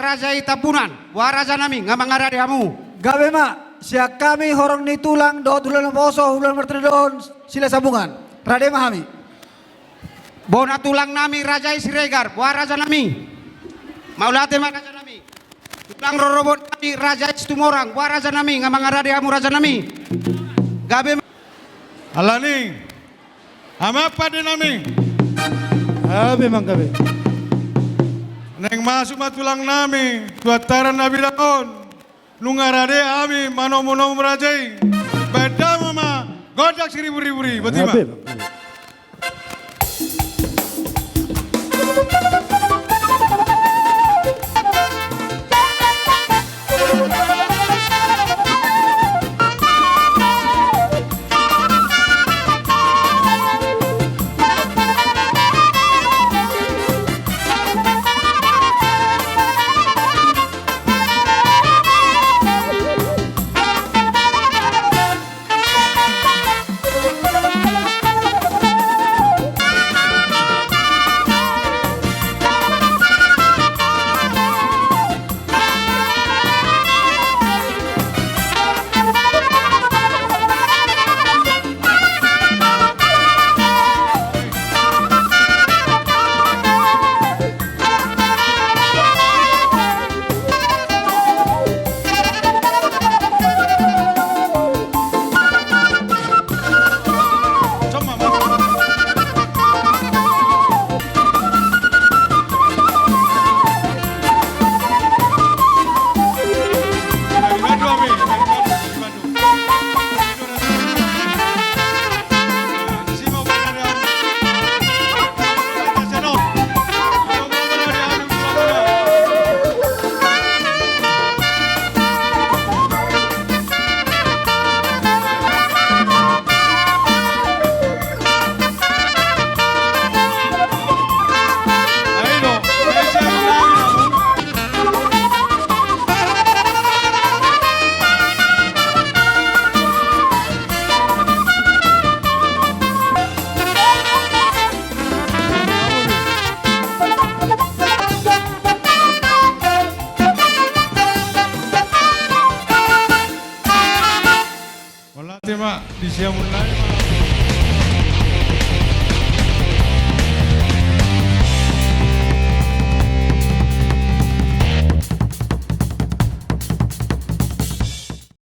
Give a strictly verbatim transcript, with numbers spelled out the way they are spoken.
Raja i Tambunan, boha raja nami, nga mangarade hamu. Gabe ma, sian hami horong ni tulang dohot hulahula naposo, hulahula martinodohon Silahisabungan. Rade ma hami. Bona tulang nami raja i Siregar, boha raja nami. Mauliate ma raja nami. Tulang rorobot nami raja i Situmorang, boha raja nami, nga mangarade hamu raja nami. Gabe ma. Alani. Amang pande nami. Gabe ma gabe. Naeng masuk ma tulang nami tu hantaran na bidang on. Nunga rade hami manomunomu raja i. Bahen damang ma gondang siriburibur i, botima. Gabe ma gabe. Mauliate ma di siamun nai ma.